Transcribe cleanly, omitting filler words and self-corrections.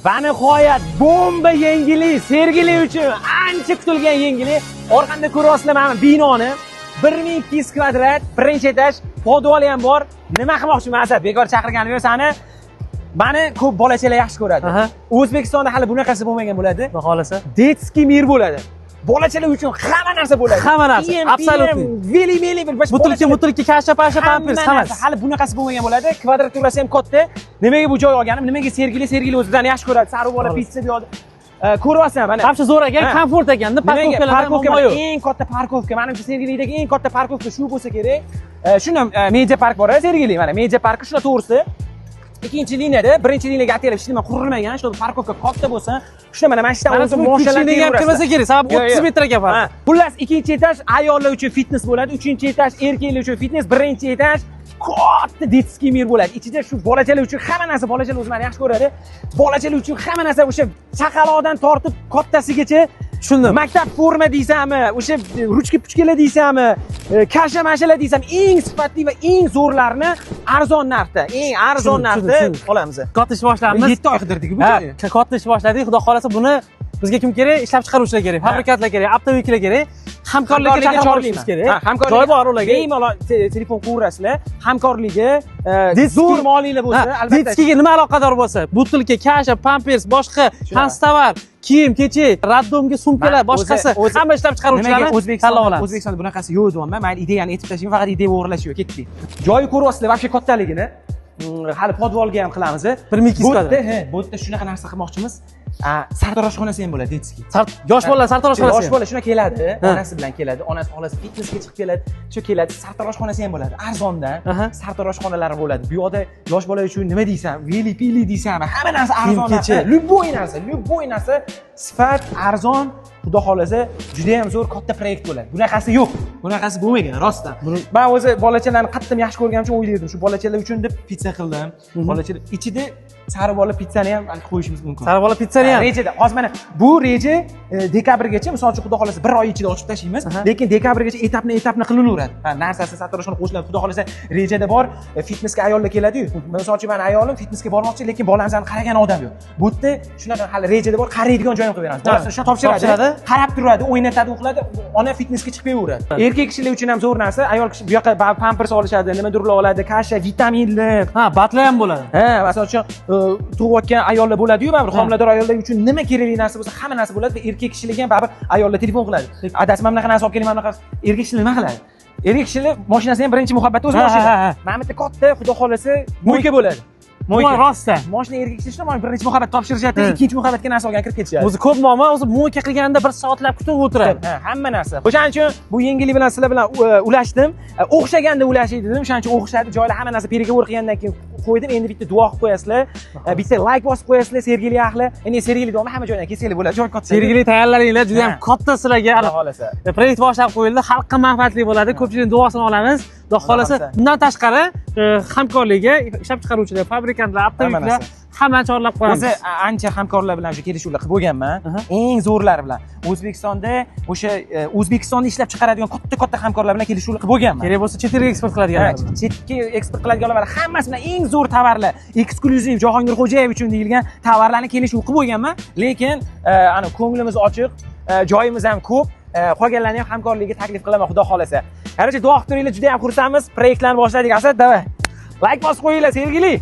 Va nihoyat bomba yangilik, Sergeli uchun ancha kutilgan yangilik. Orqamda ko'ryapsizlar mana binoni. 1200 kvadrat, birinchi etaj, podvali ham bor. Nima qilmoqchiman, Asad? Bekor chaqirganim yo'q sani. Mani ko'p bolachalar yaxshi ko'radi. O'zbekistonda hali bunaqasi bo'lmagan bo'ladi. Xudo xohlasa. Детский мир bo'ladi. Bolachalar uchun hamma narsa bo'ladi. Hamma narsa, Kiyim, абсолютно. piyim, veli meli bir Бутылка, бутылка, kasha, pasha, pampers, hamma narsa hammasi. Hali bunaqasi bo'lmagan bo'ladi. Kvadraturasi ham katta. Nimaga bu joy olganim? Nimaga Sergeli? Sergeli o'zidan yaxshi ko'radi. Sariq bola Xolos. Pitsa bu yoqda. Ko'ryapsan mana. Hamsa zo'r ekan, komfort ekanda, Nimaga парковка larda парковка muammo yo'q. Eng katta парковка. Manimcha, Sergelidagi eng katta парковка shu bo'lsa kerak. Shuni media park bor, Sergeli mana media parki shuna to'g'risi. Ikkinchi liniyada, birinchi liniyaga ataylab hech nima qurilmagan, shu парковка katta bo'lsa, shunda mana shu yerdan Mana o'zi bu moshinlar kichkinaga ham kirmasa kerak, sababi Yo'q, 30 yo'q. metr ekan farq. Ha, xullas, ikkinchi etaj ayollar uchun fitness bo'ladi, uchinchi etaj erkaklar uchun fitness, birinchi etaj katta детский мир bo'ladi. Ichida shu bolachalar uchun hamma narsa, bolachalar o'zi meni yaxshi ko'radi. Bolachalar uchun hamma narsa, o'sha chaqaloqdan tortib kattasigacha. Tushundim. Maktab forma deysanmi, o'sha ruchka puchkalar deysanmi, kasha mashalar deysanmi, eng sifatli va eng zo'rlarini arzon narxda, eng arzon Tushundim, narxda tushundim. olamiz. Katta ish boshlaymiz. 7 oy qidirdik bu Ha, joyni. katta ish boshladik. Xudo xohlasa, buni bizga kim kerak? Ishlab chiqaruvchilar kerak, fabrikantlar kerak, оптовик lar kerak. Hamkorlikka chaqirib olishimiz kerak. Ha, hamkorlik. Joy bor ularga. Bemalol telefon qilaverasizlar. Hamkorligi Детский zo'r moliylar bo'lsa, albatta. Детский ga nima aloqador bo'lsa, бутылка, kasha, pampers, boshqa kanstovar, kiyim, kechak, роддом ga sumkalar, Man boshqasi, hamma ishlab Nimaga chiqaruvchilarni tanlab O'zbekistonda olamiz. O'zbekistonda bunaqasi yo'q deyapman. Mayli, ideyani aytib tashlayman, faqat ideya o'g'irlash yo'q, ketdik. Joyi ko'ryapsizlar, вообще kattaligini. Hali podvalga ham qilamiz. 1200 Bu yerda, kvadrat. he, bu yerda shunaqa narsa qilmoqchimiz. Sartaroshxonasi ham bo'ladi, детский. Yosh bolalar sartaroshxonasi. Yosh bola shuna keladi, onasi bilan keladi, onasi xohlasa fitnessga chiqib keladi, shu keladi, sartaroshxonasi ham bo'ladi. Arzondan sartaroshxonalari bo'ladi. Bu yoqda yosh bola uchun nima deysan, veli pili deysanmi, hamma narsa arzon Kiyim-kechak. narxda. Любой narsa, любой narsa sifat, arzon, xudo xohlasa, juda ham zo'r katta proyekt bo'ladi. Bunaqasi yo'q. Bunaqasi bo'lmagan, rostdan. Men o'zi bolachalarni qattiq yaxshi ko'rganim uchun o'ylardim, shu bolachalar uchun deb pitsa qildim. Bolachalar ichida sariq bola pitsani ham balki qo'yishimiz mumkin. Sariq bola pitsani ham. Rejada. Hozir mana bu reja dekabrgacha, misol uchun, xudo xohlasa, bir oy ichida ochib tashlaymiz, lekin dekabrgacha etapni etapni qilinaveradi. Ha, narsasi sartaroshxona qo'shiladi. Xudo xohlasa, rejada bor, fitnessga ayollar keladi-yu. Misol uchun, mani ayolim fitnessga bormoqchi, lekin bolamizni qaragan odam yo'q. Bu yerda shunaqa hali rejada bor, qaraydigan joy ham qilib beramiz. Bolasini shuna topshiradi, Topshiradi. Qarab turadi, o'ynatadi, u qiladi, ona fitnessga chiqib kelaveradi. Erkak kishilar uchun ham zo'r narsa, ayol kishi bu yoqqa pampers olishadi, nimadirlar oladi, kasha, vitaminlar. Ha, батлар ham bo'ladi. Ha, masalan uchun, tug'ayotgan ayollar bo'ladi-yu, baribir homilador ayollar uchun nima kerakli narsa bo'lsa, hamma narsa bo'ladi va erkak kishilarga ham baribir ayollar telefon qiladi. Adasi, mana bunaqa narsa olib keling, mana bunaqa. Erkak kishilar nima qiladi? Erkak kishilar mashinasi ham birinchi muhabbatda o'zi mashina. Ha, ha, ha. Mana bu yerda katta, xudo xohlasa, мойка bo'ladi. Мойка. Rostdan. Mashina erkak kishi mana birinchi muhabbat topshirishadi, ikkinchi muhabbatga narsa olgan kirib ketishadi. O'zi ko'p muammo, o'zi мойка qilganda bir soatlab kutib o'tiradi. Ha, hamma narsa. O'shaning uchun bu yangilik bilan sizlar bilan ulashdim. O'xshaganda ulashing dedim. O'shaning uchun o'xshadi. Joylar hamma narsa переговор qilgandan keyin qo'ydim. Endi bitta duo qilib qo'yasizlar. Bitta layk bosib qo'yasizlar, Sergeli ahli. Endi Sergeli domi hamma joydan kelsanglar bo'ladi. Joy katta. Sergeli, tayyorlaninglar, juda ham katta sizlarga Xudo xohlasa. Proyekt boshlab qo'yildi, xalqqa manfaatli bo'ladi, ko'pchilikning duosini olamiz. Xudo xohlasa, xohlasa. Bundan tashqari hamkorlikka ishlab chiqaruvchilar, fabrikantlar, Hamma оптовик lar narsa. Hammani chorlab qo'yamiz. O'zi ancha hamkorlar bilan o'sha kelishuvlar qilib bo'lganman. Eng zo'rlari bilan. O'zbekistonda o'sha O'zbekistonda ishlab chiqaradigan katta katta hamkorlar bilan kelishuvlar qilib bo'lganman. Kerak bo'lsa, chet elga eksport Ha, qiladiganlar bilan. Chetga eksport qiladiganlar bilan, hammasi bilan eng zo'r tovarlar, eksklyuziv Jahongir Xo'jayev uchun deyilgan tovarlarni kelishuv qilib bo'lganman. Lekin ana ko'nglimiz ochiq, joyimiz ham ko'p. Qolganlarni ham hamkorlikka taklif qilaman, xudo xohlasa. Короче, duo qilib turinglar, juda ham xursandmiz. Proyektlarni boshladik. Asad, давай. Layk bosib qo'yinglar, Sergeli.